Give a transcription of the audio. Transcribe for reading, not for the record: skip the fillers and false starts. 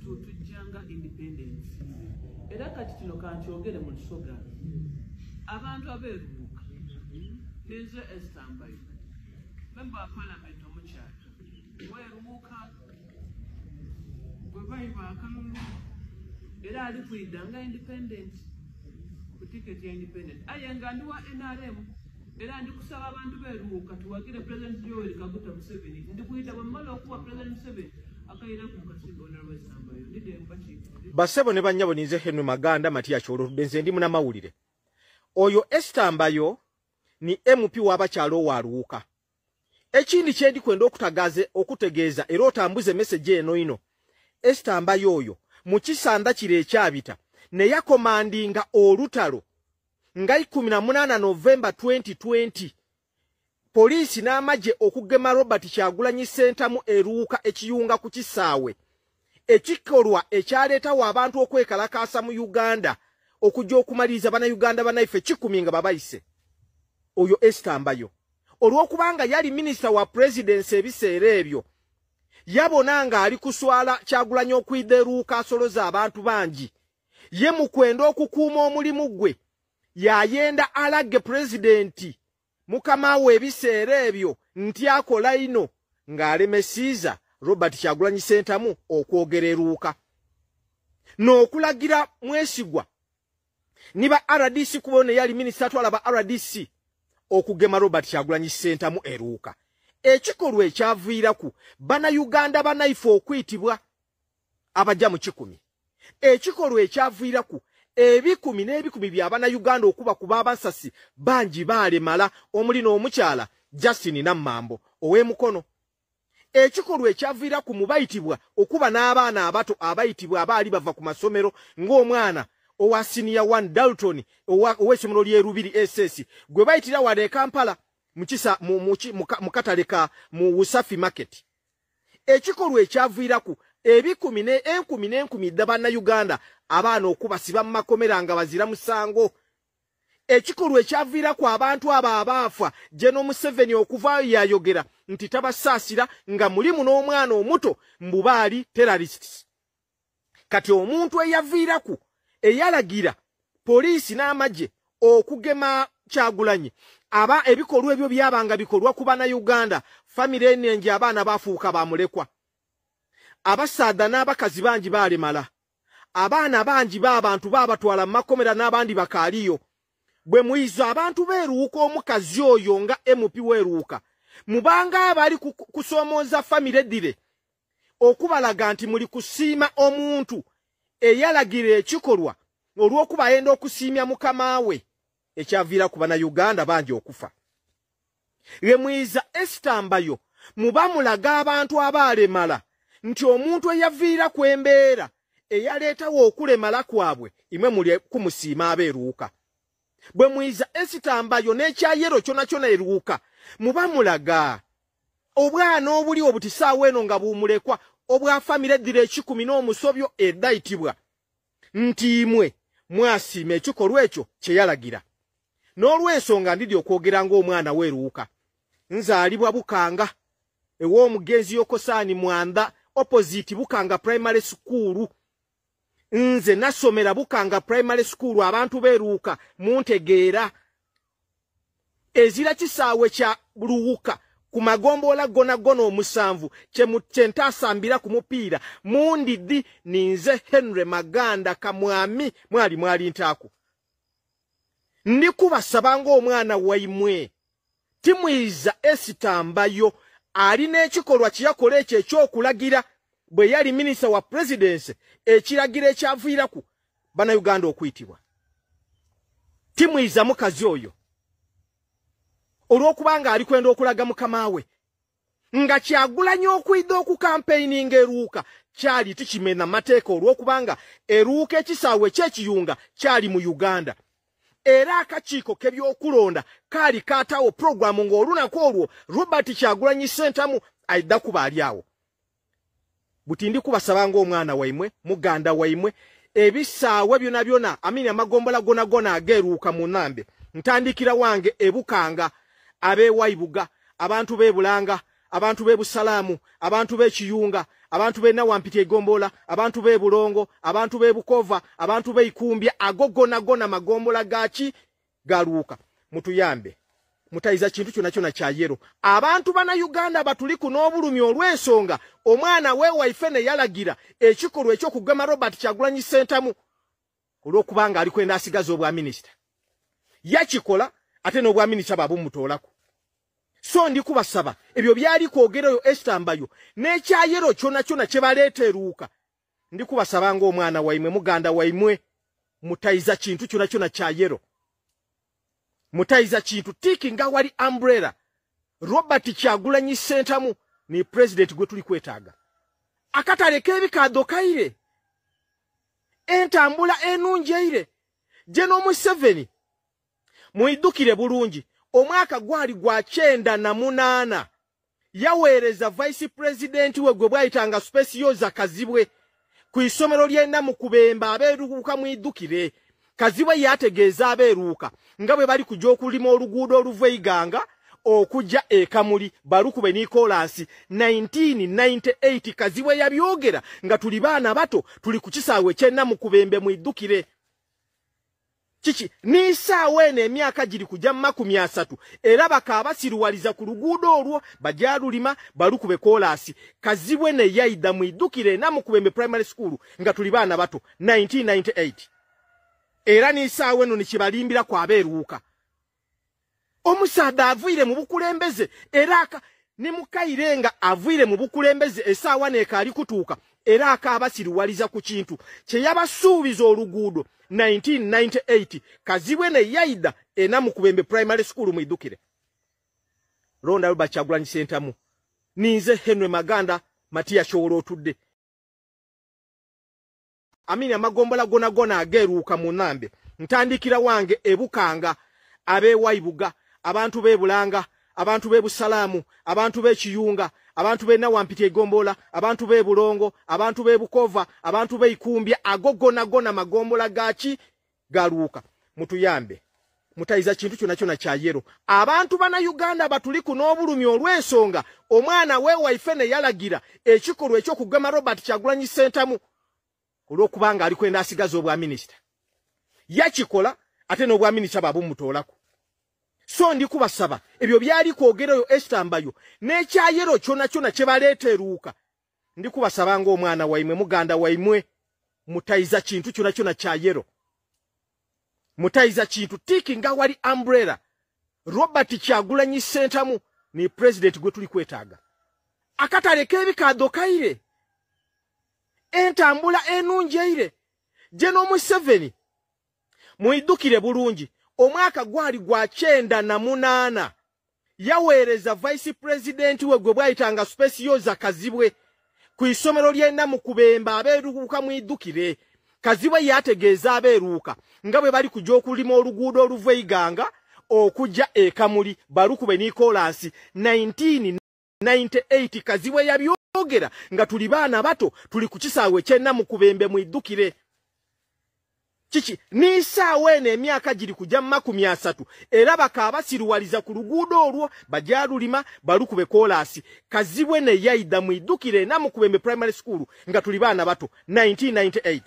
Tujjanga independence. Era kati kino kankyogere mu Lusoga, abantu abeeruuka, ninze Esther Mbayo, member wa parliament omukyala weeruuka, gwe bayiba akalulu era ali kwidda nga independent ku ticket ya independent, aye nga ndi wa NRM. Era ndi kusaba abantu beeruuka tuwagire President Yoweri Kaguta Museveni. Ndi kuyita bwe mmala okuwa President Museveni akayira ku mukasinga. Honorable Esther Mbayo, ndidde mbakiikirire. Bassebo ne bannyabo, ninze Henry Maganda Matiya Kyololudde. Nze ndi munamawulire. Oyo Esther Mbayo ni MP w'abakyalo owaluuka. Ekindi kyendi kwenda okutagaze, okutegeeza era otambuze message eno ino, Esther Mbayo oyo mu kisanda kire ekyabita ne yakomandinga olutalo nga 18 Novemba 2020, poliisi n'amagye okugema Robert Kyagulanyi Ssentamu eruuka ekiyunga ku kisaawe, ekikolwa ekyaleetawo abantu okwekalakaasa mu Uganda okujja okumaliriza Bannayuganda bannaife 100 nga babayise. Oyo Esther Mbayo, olw'okubanga yali minisita wa presidency ebiseera ebyo, yabona ng'ali kuswala Kyagulanyi okwidha eruuka asoloza abantu bangi. Ye mu kwenda okukuuma omulimu gwe, yayenda alage pulezidenti mukama we ebiseera ebyo nti akola ino ng'alemesiiza Robert Kyagulanyi Ssentamu okwogera eruuka n'okulagira Mwesigwa ni ba RDC, kuba yali minisita atwala ba RDC, okugema Robert Kyagulanyi Ssentamu eruuka, ekikolwa ekyaviiraku Bannayuganda bannaife okwitibwa abajja mu 100, ekikolwa ekyaviiraku ebikumi n'ebikumi bya Bannayuganda okuba kuba abasasi bangi baalemala, omuli n'omukyala Justin Nammambo ow'emukono, ekikolwa ekyaviiraku mu bayitibwa okuba n'abaana abato abayitibwa abaali bava ku masomero, ng'omwana owa senior one Dalton ow'essomero ly'e Lubiri SS gwe bayitira wano e Kampala mukisa mu katale ka mu Usafi Market, ekikolwa ekyaviiraku ebikumi ne enkumi n'enkumi dda Bannayuganda abaana okubasiba mu makomera nga bazira musango, ekikolwa ekyaviiraku abantu abo abaafa, General Museveni okuvaayo yayogera nti tabasaasira, nga mulimu n'omwana omuto, mbu baali terrorists. Kati omuntu eyaviiraku eyalagira poliisi n'amagye okugema Kyagulanyi, aba ebikolwa ebyo byabanga bikolwa ku Bannayuganda, famire enengi abaana bafuuka bamulekwa, abasaadha n'abakazi bangi baalemala, abaana bangi b'abantu baabatwala mu makomera n'abandi bakaaliyo. Bwe muyiza abantu beeruuka, omukazi oyo nga MP weeruuka, mubanga abali kusoomooza famire ddire okubalaga nti muli kusiima omuntu eyalagira ekikolwa olw'okuba ayenda okusiimya mukama we, ekyaviira ku Bannayuganda bangi okufa. Lwe mwiza Esther Mbayo, muba mulaga abantu abaalemala nti omuntu eyaviira ku embeera eyaleetawo okulemala kwabwe, imwe muli kumusiima abeeruuka. Bwe mwiza Esther Mbayo n'ekyayero kyona kyona eruuka, muba mulaga obwana obuli obutisaawo eno nga bumulekwa obwa famire eddira 100 n'omusobyo edayitibwa nti imwe mwasiima ekikolwa ekyo kye yalagira. N'olw'ensonga ndidi okwogera ng'omwana weeruuka, nzaalibwa Bukanga ew'omugenzi Yokosaani Mwanda, opposite Bukanga Primary School. Nze nasomera Bukanga Primary School. Abantu beeruuka muntegeera, ezira kisaawe kya Luwuka ku magombolola gona gona omusanvu kye ntasambira ku mupiira mundidi. Ninze Henry Maganda Kamwami mwali mwali ntaaku. Ndi kubasaba ng'omwana waimwe, timwiza Esther Mbayo alina ekikolwa kyeyakola ekyo ekyokulagira bwe yali minisita wa presidency, ekiragiro ekyaviiraku Bannayuganda okwitibwa. Timwiza mukazi oyo olw'okubanga ali kwenda okulaga mukama we nga Kyagulanyi okwidha okukampeininga eruuka kyali tikimena mateeka, olw'okubanga eruuka ekisaawe ekyekiyunga kyali mu Uganda, era akakiiko k'ebyokulonda kaali kaatawo puroguramu ng'olunaku olwo Robert Kyagulanyi Ssentamu aidha kuba ali awo. Buti ndi kubasaba ng'omwana waimwe, muganda waimwe, ebisaawe byona byona amini amagombola gona gona ageeruuka mu nambe, ntandikira wange ebukanga, ab'ewaibuga, abantu b'ebulanga, abantu b'ebusalaamu, abantu b'ekiyunga, abantu b'e Nawampiti egombola, abantu b'e Bulongo, abantu b'e Bukova, abantu b'e Ikumbya, ago gonagona magombola gaki galuuka. Mutuyambe, mutayiza kintu kyonna kyonna kya yellow. Abantu bannayuganda batuliku n'obulumi olw'ensonga omwana we waife ne yalagira ekikolwa eky'okugema Robert Kyagulanyi Ssentamu olw'okubanga ali kwenda asigaza obwa minisita. Yakikola ate n'obwa minisita babumutoolako. So ndi kubasaba ebyo byali kwogera oyo Esther Mbayo n'ekya yellow kyonna kyonna kye baleeta eruuka. Ndi kubasaba ng'omwana waimwe, muganda waimwe, mutayiza kintu kyonna kyonna kya yellow. Mutayiza kintu tiki nga wali umbrella. Robert Kyagulanyi Ssentamu ni president gwe tuli kwetaaga. Akatale k'ebikaddo kaire, entambula enungi eire. General Museveni muidukire bulungi, omwaka gwali gwa 98 yaweereza vice president we gwe bwayitanga Specioza Kazibwe ku isomero ly'e Namukubembe abeeruuka. Mwidukire Kazibwe yategeeza abeeruuka nga bwe bali kujja okulima oluguudo oluva Iganga okujja e Kamuli balukube ni kolansi. 1998 Kazibwe yabyogera nga tuli baana bato, tuli ku kisaawe ky'e Namukubembe. Mwidukire kiki n'isaawa eno emyaka giri kujja 30 era bakaabasiruwaliza ku luguudo olwo bajalulima balukube koolaasi. Kazibwe ne yayida, mwidukire, Namukubembe Primary School nga tuli baana bato 1998, era n'isaawa eno nikibalimbira ku abeeruuka. Omusaadha aviire mu bukulembeze era ne mukaire nga aviire mu bukulembeze, essaawa neekaali kutuuka era akaabasiruwaliza ku kintu kye yabasuubiza oluguudo 1998. Kazibwe ne yaida e Namukubembe Primary School. Mwidukire londa Robert Kyagulanyi Ssentamu. Ninze Henry Maganda Matiya Kyowolo otudde amini amagombola gonagona ageeruuka mu nambe. Ntandikira wange ebukanga, ab'ewaibuga, abantu b'ebulanga, abantu b'ebusalaamu, abantu b'ekiyunga, abantu b'e Nawampiti egombola, abantu b'e Bulongo, abantu b'e Bukova, abantu b'e Ikumbya, ago gonagona magombola gaki galuuka. Mutuyambe, mutayiza kintu kyonna kyonna kya yellow. Abantu bannayuganda batuliku n'obulumi olw'ensonga omwana we waife ne yalagira ekikolwa eky'okugema Robert Kyagulanyi Ssentamu olw'okubanga ali kwenda asigaza obwa minisita. Yakikola ate n'obwa minisita babumutoolako. So ndi kubasaba ebyo byali kwogera oyo Esther Mbayo n'ekya yellow kyonna kyonna kye baleeta eruuka. Ndi kubasaba ng'omwana waimwe, muganda waimwe, mutayiza kintu kyonna kyonna kya yellow. Mutayiza kintu tiki nga wali umbrella. Robert Kyagulanyi Ssentamu ni president gwe tuli kwetaaga. Akatale k'ebikaddo kaire, entambula enungi eire. General Museveni muidukire bulungi, omwaka gwali gwa 98 yaweereza vice president we gwe bwayitanga Specioza Kazibwe ku isomero ly'e Namukubembe abeeruuka. Mwidukire Kazibwe yategeeza abeeruuka nga bwe bali kujja okulima oluguudo oluva Iganga okujja e Kamuli balukube ni kolansi. 1998 Kazibwe yabyogera nga tuli baana bato, tuli ku kisaawe ky'e Namukubembe. Mwidukire kiki n'isaawa eno emyaka giri kujja 30 era bakaabasiruwaliza ku luguudo olwo bajalulima balukube koolaasi. Kazibwe ne yaida, mwidukire, Namukubembe Primary School nga tuli baana bato 1998.